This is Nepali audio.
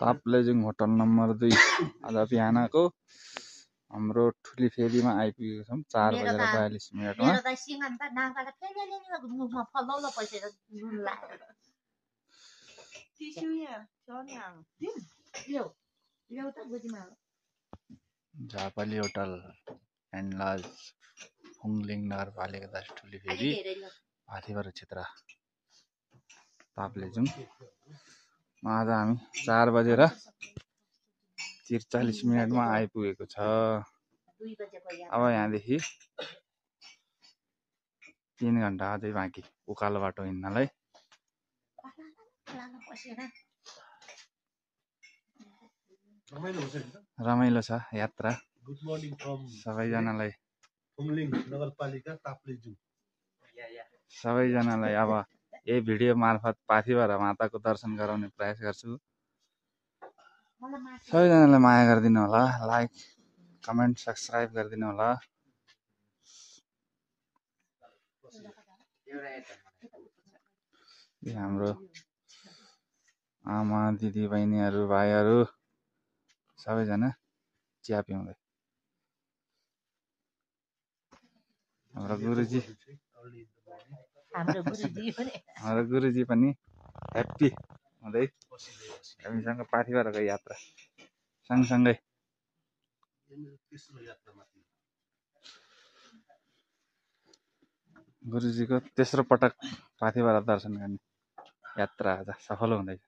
ताप्लेजुङ होटल नम्बर 2 आज बिहानको हाम्रो ठुली फेरीमा आइपुगेको छौं 4:42 झापली होटल एन्ड लज फुङलिङ नगरपालिका 10 ठुली फेरी भाथीभरा क्षेत्र ताप्लेजुङ आज हामी 4:43 आइपुगेको छ। अब यहाँदेखि 3 घण्टा अझै बाँकी उकालो बाटो हिँड्नलाई। रमाइलो छ यात्रा। गुड मर्निङ फ्रम सबैजनालाई फुङलिङ नगरपालिका ताप्लेजुङ। सबैजनालाई अब यही भिडियो मार्फत पाथिभरा माताको दर्शन गराउने प्रयास गर्छु। सबैजनाले माया गरिदिनु होला, लाइक कमेन्ट सब्स्क्राइब गरिदिनु होला। हाम्रो आमा दिदी बहिनीहरू भाइहरू सबैजना चिया पिउँदै। हाम्रो गुरुजी पनि ह्याप्पी हुँदै हामीसँग पाथिभराको यात्रा सँगसँगै। गुरुजीको तेस्रो पटक पाथिभरा दर्शन गर्ने यात्रा आज सफल हुँदैछ।